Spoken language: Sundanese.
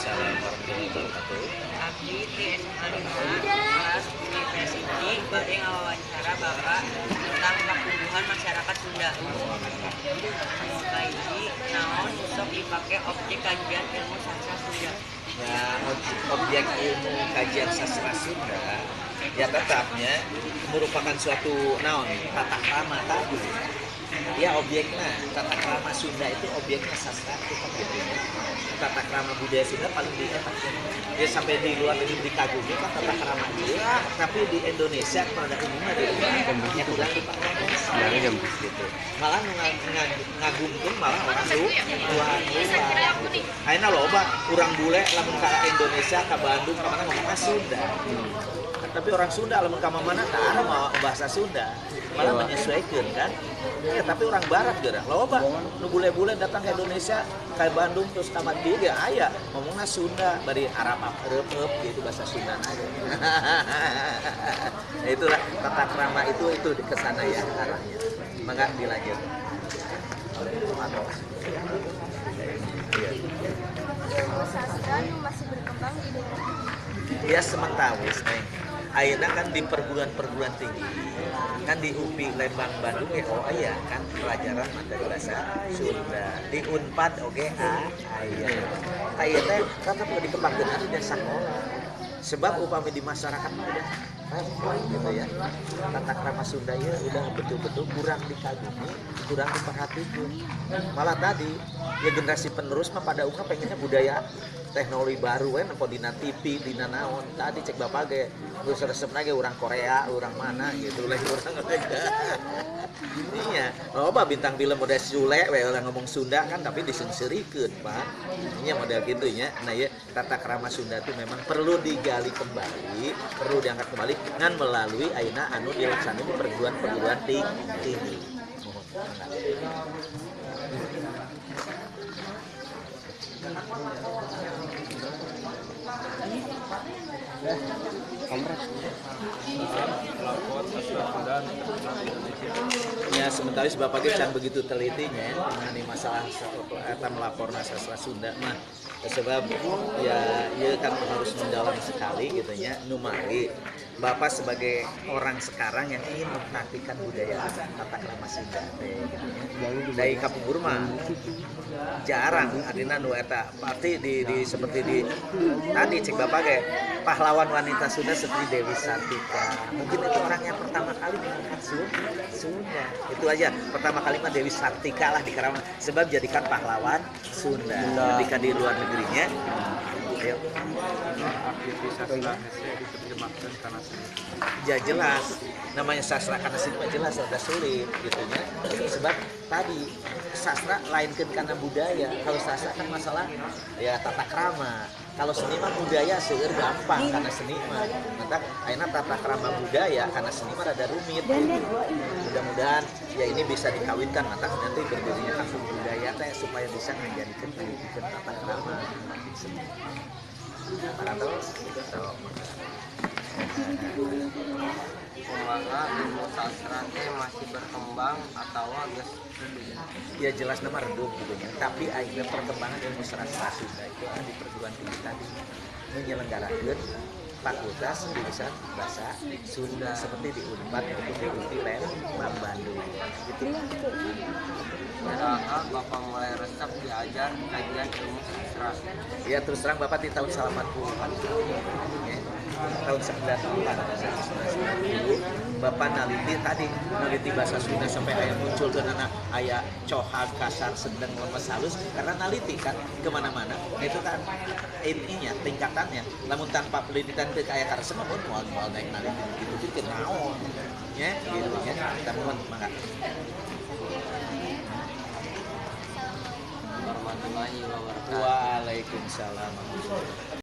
Waalaikumsalam warahmatullahi wabarakatuh. Abdi di SMA 5 kelas IPS ini bade ngawawancara Bapak tentang pakubuhan masyarakat Sunda. Kahiji, naon sok dipake objek kajian ilmu sastra Sunda? Ya, objek ilmu kajian sastra Sunda ya tetapnya merupakan suatu naon tata krama tadi. Ya objeknya tata krama Sunda itu objeknya sastra itu kan gitu ya. Tata krama budaya Sunda paling di ya sampai di luar negeri dikagumi kan tata krama itu, tapi di Indonesia pada umumnya di luar ya kurang dipakai gitu. Malah ngagumkeun malah orang luar. Ayeuna loba urang bule lamun ka Indonesia ka Bandung ka mana ngomongna Sunda. Tapi orang Sunda lamun ka mana tah mau bahasa Sunda malah menyesuaikan kan. Ya tapi orang barat geura loba nu bule-bule datang ke Indonesia ke Bandung terus ka dieu ge aya ngomongna Sunda bari Arab reup gitu bahasa Sunda aja. Nah, itulah tata krama itu ke sana ya arahnya. Mangga dilanjut. Iya. Ilmu sastra nu masih berkembang di daerah ini. Ya sementawis neng. Ayeuna kan di perguruan-perguruan tinggi kan di UPI Lembang Bandung ya oh iya kan pelajaran materi bahasa Sunda di Unpad oge aya aya teh tetep dikembangkeun di sekolah sebab upami di masyarakat mah udah repot gitu ya tata krama Sunda ya udah betul-betul kurang dikagumi, kurang diperhatikan. Malah tadi ya generasi penerus mah pada umumnya pengennya budaya teknologi baru we nempo dina TV dina naon tadi cek bapak ge geus resepna ge urang Korea urang mana gitu lah urang iya loba bintang film model Sule we urang ngomong Sunda kan tapi diseungseurikeun Pak nya model kitu nya. Nah ya tata krama Sunda itu memang perlu digali kembali, perlu diangkat kembali ngan melalui ayeuna anu dilaksanakan di perguruan-perguruan tinggi. Mohon. Ya sementara Bapak ge can begitu telitinya mengenai masalah eta melaporna sastra Sunda mah sebab ya ieu kan harus mendalam sekali gitu nya numali Bapak sebagai orang sekarang yang ingin mempraktikkan budaya tata krama Sunda teh gitu nya. Dari kapungkur mah jarang adina nu eta pasti di seperti di tadi cek Bapak ge pahlawan wanita Sunda seperti Dewi Sartika. Mungkin itu orang yang pertama kali mengangkat Sunda. Itu aja pertama kali mah Dewi Sartika lah di Karawang sebab jadikan pahlawan Sunda. Ketika di luar negerinya. Ayo. Aktivitas sastra hese diterjemahkan karena seni. Ya jelas, namanya sastra karena seni mah jelas rada sulit gitu nya. Sebab tadi sastra lainkeun karena budaya. Kalau sastra kan masalah ya tata krama. Kalau seni mah budaya seueur gampang karena seni mah. Maka ayeuna tata krama budaya karena seni mah rada rumit. Mudah-mudahan ya ini bisa dikawinkan maka nanti berdirinya kampung budaya teh supaya bisa menjadikan pendidikan tata krama seni. Kumaha ilmu sastra teh masih berkembang atau geus redup? Ya jelas nama redup gitu ya. Tapi akhirnya perkembangan ilmu sastra Sunda itu kan di perguruan tinggi tadi menyelenggarakan fakultas jurusan bahasa Sunda seperti di Unpad maupun di UPI Lembang Bandung gitu. Iraha Bapak mulai resep diajar kajian ilmu sastra. Ya terus terang Bapak di tahun 80-an ya. Tahun 94 1990 Bapak naliti tadi naliti bahasa Sunda sampai aya muncul ke anak aya cohag kasar sedang lemes halus karena naliti kan kemana-mana itu kan intinya tingkatannya namun tanpa penelitian ke kaya karesep mah moal moal naik naliti gitu gitu naon ya gitu ya kita mohon mangga. Warahmatullahi wabarakatuh. Waalaikumsalam.